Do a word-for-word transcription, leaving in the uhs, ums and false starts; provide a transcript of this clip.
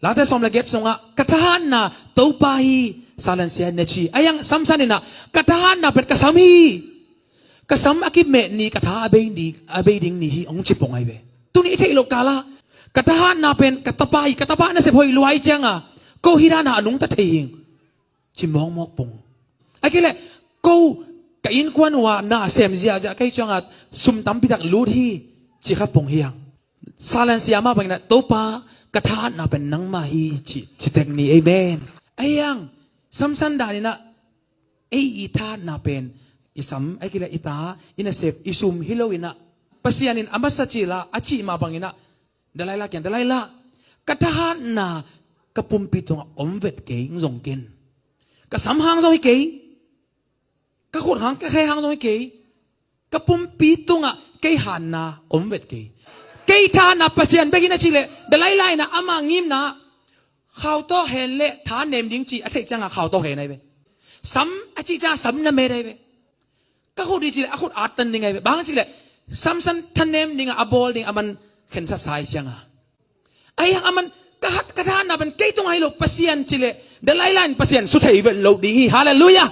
Late sawm le giat sungah ka thahatna Topa hi, Salansia in na ci. Ahi hang Samson in ah ka thahatna pen ka sam hi. Ka sam a kimeh ni ka tha a bei, ni, a bei ding ni hi hong ci pong ahi ve. Tuni i theih loh kala ka thahatna pen ka tapa hi, ka tapa nasep hoih lua ahih cianga ko hih dana a nungta thei hing ci mawkmawk pong. Ahih kei leh ko ka innkuan uh a na sem ziahziah kei cianga sum tampi tak lut hi ci kha pong hi hang. Salansia mah bangin ah Topa ka thahatna pen nangmah hi ci, ci tek ni. Amen. Ahi hang Samson danin ah ei i thahatna pen i sam, ahih kei leh i ta, i nasep, i sum hi loin ah Pasian in a masa cil a a cih mah bangin ah Delilah kiang, Delilah, ka thahatna ka pumpi tungah om vet kei, hong zong ken. Ka sam hang zong hi kei, ka khut hang, ka khe hang zong hi kei, ka pumpi tungah kei hanna om vet kei. Kei thahatna Pasian bek hi na cih leh Delilah in ah ama ngimna khau tawh hen leh tha nem ding ci a theih cianga khau tawh hen ahi ve. Sam a cih cianga sam na met ahi ve. Ka khut hi cih leh a khut attan ding ahi ve. Bang cih leh Samson tha nem dinga a bawl ding a man khensatsa ahih cianga. Ahi hang a man ka hat, ka thahatna pen kei tungah hi lo, Pasian ci leh Delilah in Pasian su thei vet lo ding hi. Halleluiah.